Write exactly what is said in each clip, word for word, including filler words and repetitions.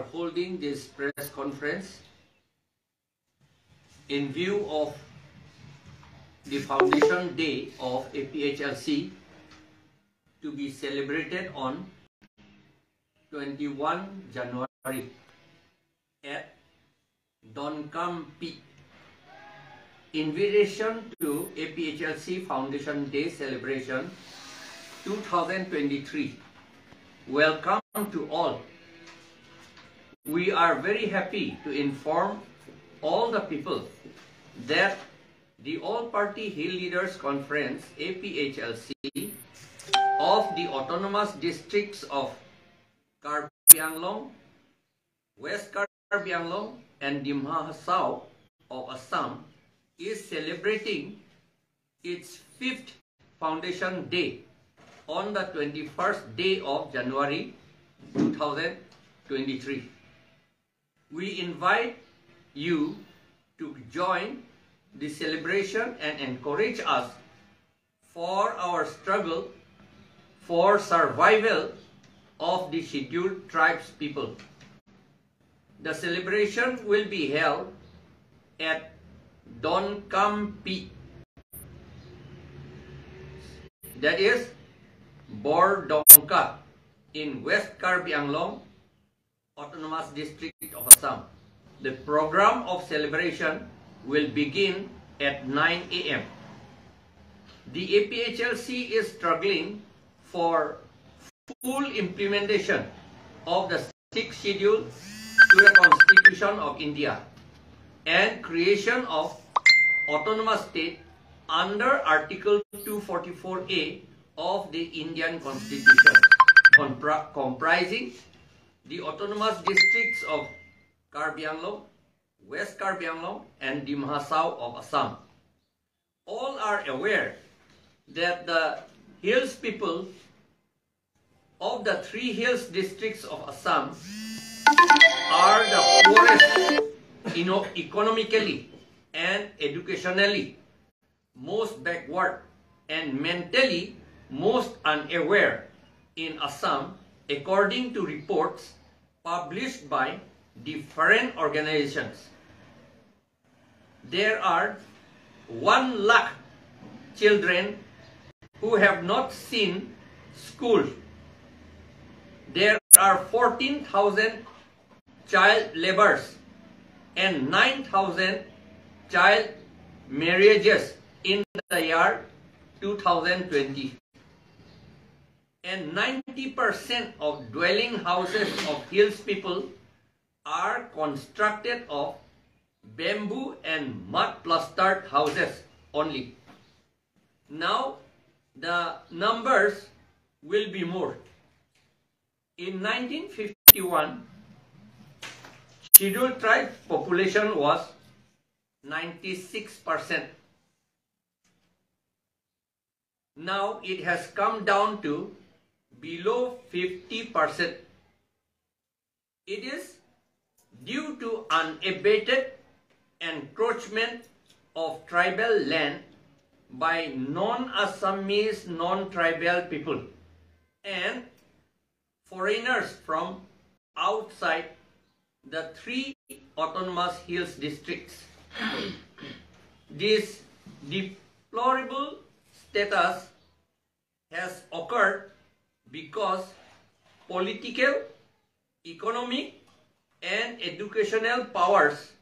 holding this press conference in view of the foundation day of A P H L C to be celebrated on twenty-one January at Donkampi. Invitation to A P H L C Foundation Day Celebration two thousand twenty-three. Welcome to all. We are very happy to inform all the people that the All Party Hill Leaders Conference, A P H L C, of the Autonomous Districts of Karbi Anglong, West Karbi Anglong and Dima Hasao of Assam is celebrating its fifth foundation day on the twenty-first day of January two thousand twenty-three. We invite you to join the celebration and encourage us for our struggle for survival of the Scheduled Tribes people. The celebration will be held at Donkampi, that is Bordongka, in West Karbi Anglong Autonomous District of Assam. The program of celebration will begin at nine a m. The A P H L C is struggling for full implementation of the Sixth Schedule to the Constitution of India and creation of autonomous state under Article two forty-four A of the Indian Constitution, compri- comprising the autonomous districts of Karbi Anglong, West Karbi Anglong, and Dima Hasao of Assam. All are aware that the hills people of the three hills districts of Assam are the poorest, you know, economically and educationally, most backward and mentally most unaware in Assam, according to reports published by different organizations. There are one lakh children who have not seen school. There are fourteen thousand child labors and nine thousand child marriages in the year two thousand twenty. And ninety percent of dwelling houses of hills people are constructed of bamboo and mud plastered houses only. Now, the numbers will be more. In nineteen fifty-one, Scheduled Tribe population was ninety-six percent. Now it has come down to below fifty percent. It is due to unabated encroachment of tribal land by non-Assamese, non-tribal people and foreigners from outside the three autonomous hills districts. This deplorable status has occurred because political, economic, and educational powers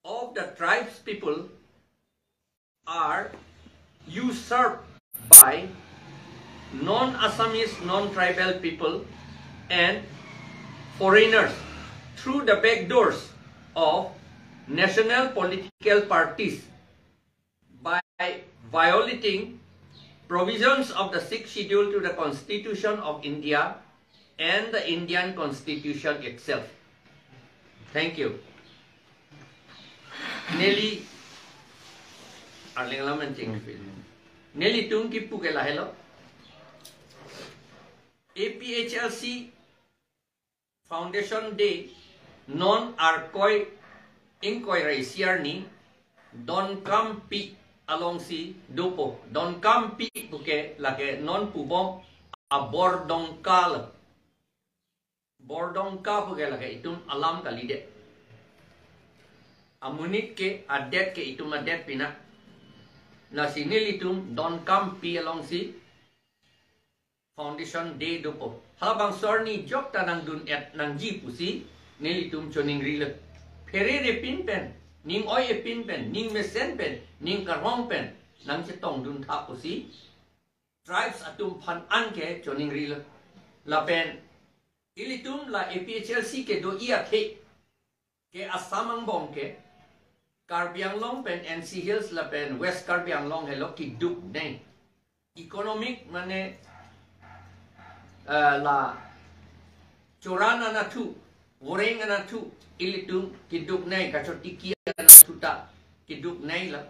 of the tribes people are usurped by non-Assamese, non-tribal people and foreigners through the back doors of national political parties by violating provisions of the Sixth Schedule to the Constitution of India and the Indian Constitution itself. Thank you. Neli arling laman ching neli tung kipu ke lahelo. A P H L C Foundation Day non Arkoi ingkoi ra isi arni Donkampi alongsi dopo. Donkampi puke lake non pubom abor dongkal. Bordongka pu ke lake itum alam kalidet. Amonit ke adet ke itum adet pina. Lasi nelitum Dongkampi alongsi Foundation Day dopo. Halabangso arni jokta nangdun-et nangji pusi nelitum choningrilo. Pherere pin pen, ning oi-e pin pen, ning mesen pen, ning karong pen nangchetongdun tha pusi tribes atum aphan anke choningrilo. Lapen ilitum la A P H L C kedo-i athe ke Assam angbong ke Karbi Anglong pen N C Hills lapen West Karbi Anglong helo kiduknei. Economic mane, eh, la choran anatthu, voreng anatthu, ilitum kiduknei, kachotiki anatthu ta kiduknei la.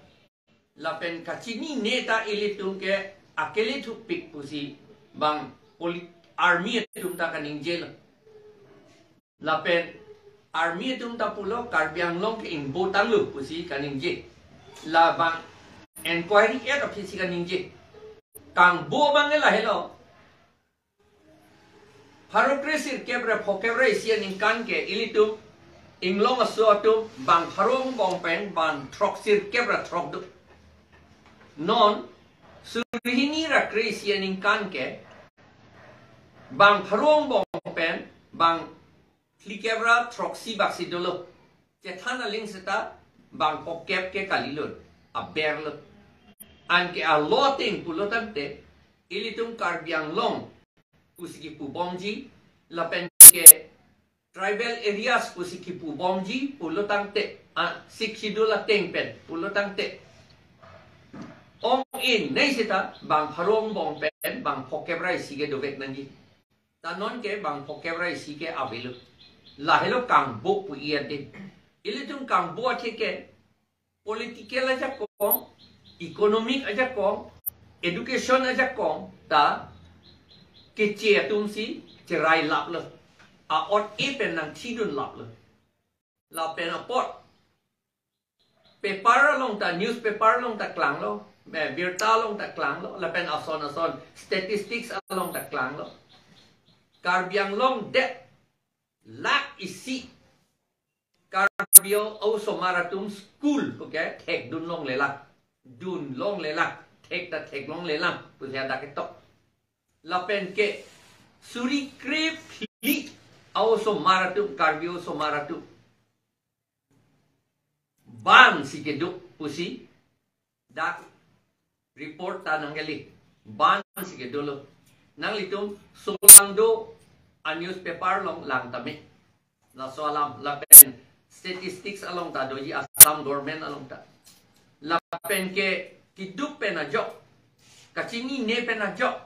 Lapen kachinine ta ilitum ke akele thupik pusi bang poli-, army atum ta kaningjelo. Lapen army atum ta pulo Karbi Anglong ke ingbotanglo pusi kaningje. Labang enquiry-et aphisi kaningje. Kangbo abang ke lahelo. Pharo kre sirkep ra phokep ra isi aningkan ke ilitum Inglong aso atum bang pharo angbong pen bang throk sirkep ra throk do. Non suri hini ra kre isi aningkan ke bang pharo angbong pen bang phlikep ra throksi baksi dolo. Chethan aling seta bang phokep ke kalilo, aberlo. Anke alo ateng pulo tangte, ilitum Karbi Anglong pusi kipubomji, lapen ke tribal areas pusi kipubomji pulo tangte, ah, Sixth Schedule ateng pen pulo tangte, ong-e nei seta bang pharo angbong pen bang phokep ra isi ke dovek nangji. Ta non ke bang phokep ra isi ke avelo. Lahelo kangbo pu-i adim. Ilitum kangbo athe ke political ajakong, economic ajakong, education ajakong ta keche atumsi cherai laplo. A-ot-e pen nangthidun laplo. Lapen apot paper along ta, newspaper along ta klanglo, eh, birta along ta klanglo, lapen ason ason statistics along ta klanglo. Karbi Anglong det lakh isi Karbi aosomar atum school, okay, thekdun longlelang, dun longlelang, thek ta thek longlelang pusi hadak ketok. Lapen ke suri kre phli aosomar atum, Karbi aosomar atum bansi kedo pusi dak report ta nangkele, bansi kedolo. Nanglitum solangdo a-newspaper along lang tame. Laso alam, lapen statistics along ta doji, Assam government along ta. Lapen ke kiduk pen ajok, kachinine pen ajok,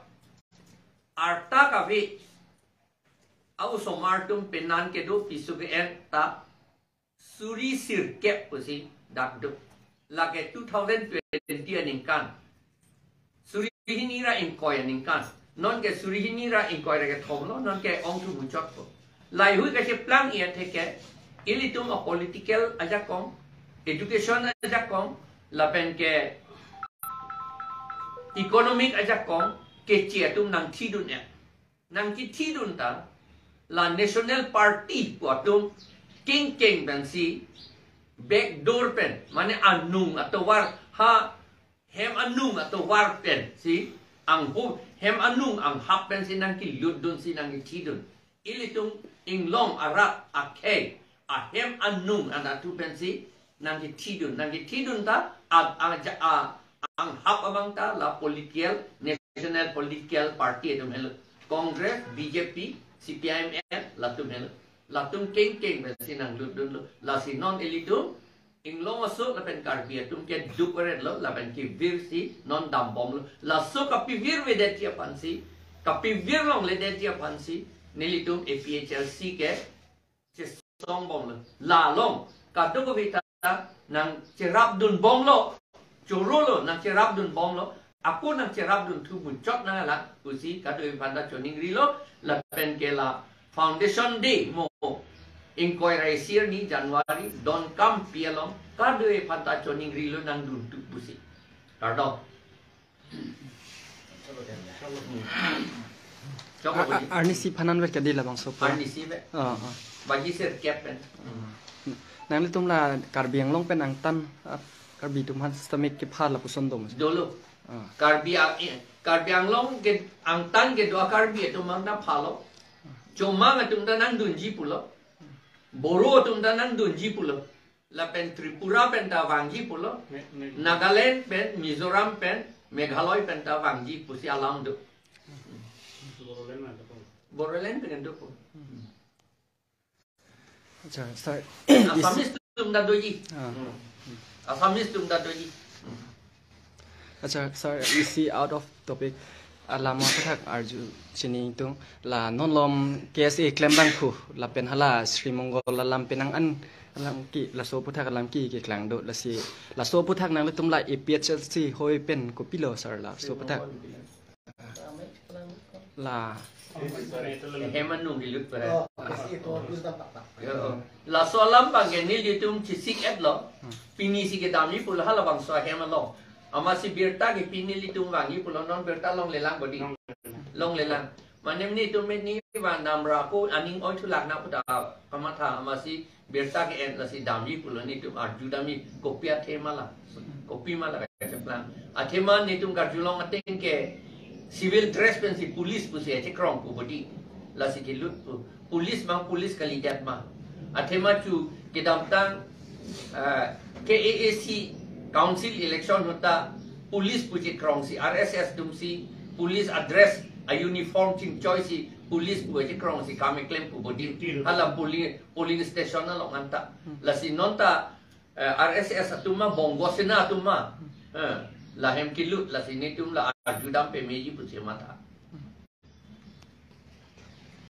arta kave aosomar atum penan kedo piso ke-en ta suri sirkep pusi dak do. Lake two thousand twenty aningkan, suri hini ra ingkoi aningkan. Non ke suri hini ra ingkoi ra kethom lo, non ke ong thu muchotpo. Laheihui kacheplang-i athe ke, ilitum a-political ajakong, education ajakong, lapen ke economic ajakong, keche atum nangthidun-et. Nangkethidun ta, la National Party pu atum kengkeng pensi, backdoor pen, mane anung atovar, ha hem anung atovar pensi, anghu hem anung anghap pensi nangkelutdunsi nangkethidun. Ilitum Inglong arat akhei ahem anung anatthu pensi nangkethidun, nangkethidun ta, a, a, ja, a, anghap abang ta la political, national political party atum helo. Congress, B J P, C P I M M, latum helo. Latum kengkeng pensi nanglutdunlo. Lasi non ilitum Inglong aso lapen Karbi atum keduk-et lo, lapen kevirsi non dambomlo. Laso kapivir-edet ji aphansi, kapivir longledet ji aphansi, nelitum A P H L C ke chesongbomlo. La along kadokave ta nangcherapdunbomlo, chorolo, nangcherapdunbomlo, ako nangcherapdun thu muchot nanglang pusi kadokave aphan ta choningrilo. Lapen ke la Foundation Day mo ingkoi ra isi arni January Dongkampi along kadokave aphan ta choningrilo nangdun thu pusi. Kardom. Chok A-, a-, bodi. Arnisi aphan anvet kadi labangso pu. Arnisi vet. Oh, oh. Baji sirkep pen. Nanglitum la Karbi Anglong pen angtan, ah, Karbi atum aphan systemic kepha lapuson do mas. Dolo. Ah. Karbi Ang-, eh, Karbi Anglong ke angtan kedo a-Karbi atum aphan ta phalo. Chomang atum ta nangdunji pulo. Boro atum ta nangdunji pulo. Lapen Tripura pen ta vangji pulo. Me-, me- Nagaland pen, Mizoram pen, Meghalaya pen ta vangji pusi alam do. Bodoland pen do. Bodoland pen do. Acha, sir. Assamese atum ta doji. Ah. Assamese atum ta doji. Acha, sir, isi out of topic alam aputhak arju chini tung la non malom K S A klembang khu lapen hala Sri Mongol alam penang an alam ke laso aputhak alam ke keklang do lasi laso aputhak nanglitum la A P H L C hoi pen kopilo sir laso aputhak la Hem anung kelut pu. Oh, kasi ito, plus tampak tak. Yo. Laso alam abang ke nelitum chesik-etlo. Pini si kedamji pulo halabangso ahem along. Amatsi birta ke pini nelitum vangji pulo non birta longlelang bodi. Longlelang. Mane nelitum meni vang namra ko aning oi thulak na puta kamatha amatsi birta ke-en lasi damji pulo nelitum arju damji kopi athema la. Kopi ma la kacheplang. Athema nelitum karjulong ateng ke civil dress pensi police pusi chekrong pu bodi. Lasi kelut pu. Police ma police kalidet ma. Athema chu kedamtang, eh, K A A C council election ahut ta police pu chekrongsi R S S atumsi police adress a-uniform chingchoisi police pu chekrongsi kam keklem pu bodi. Hala polling, polling station along anta. Lasi non ta, eh, R S S atum ma, Bongo Sena atum ma. Eh, lahem kelut, lasi nelitum la arju dam pemeji pusi matha.